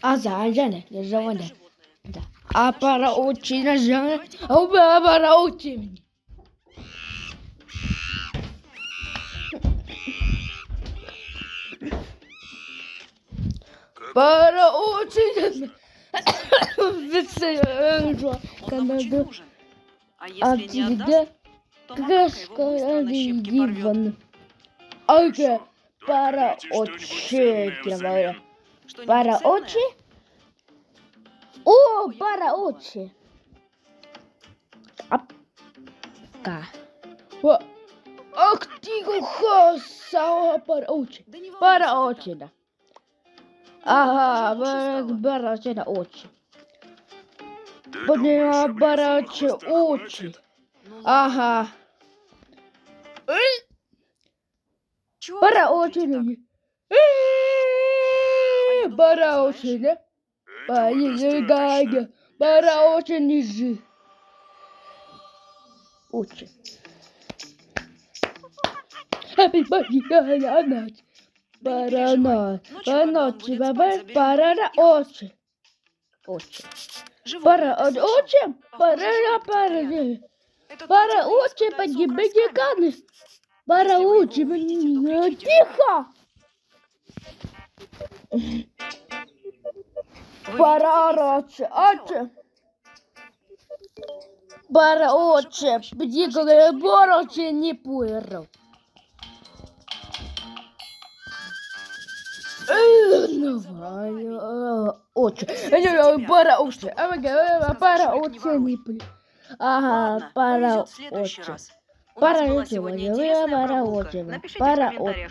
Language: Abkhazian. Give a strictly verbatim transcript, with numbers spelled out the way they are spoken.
Аза, Аза, не, не, не, не. Да. А пара очень, Аза. А у меня пара очень. Пара очень. Вице-, э, жо-, Канада. А тебе кашка диван. Окей, пара очень, говорю. Пара очень. О, пара очень. Апка. О, ах ты, хоса, пара очень. Пара очень, да. Ага, ба-, барачена очи. Подняла бараче очи. Ага. Эй! Бара очи. Эй! Бара очи, да? Ба-, ей-, ей-, га-, га-, бара очи ниже. Очи. Happy birthday, Анна. Барана, барана, очи, баба, барана, очи. Очи. Бара, о-, очи, барана, барана. Бара, очи, поди, поди, каны. Бара, очи, блин, тихо. Бара, очи, очи. Бара очи, бдигуле, бара очи не пуэро. Э, ну, ва-, э, очи. Э, э, бара очи. А, э, э, бара очи не пуэро. Ага, бара очи. Бара очи, бара очи. Бара очи.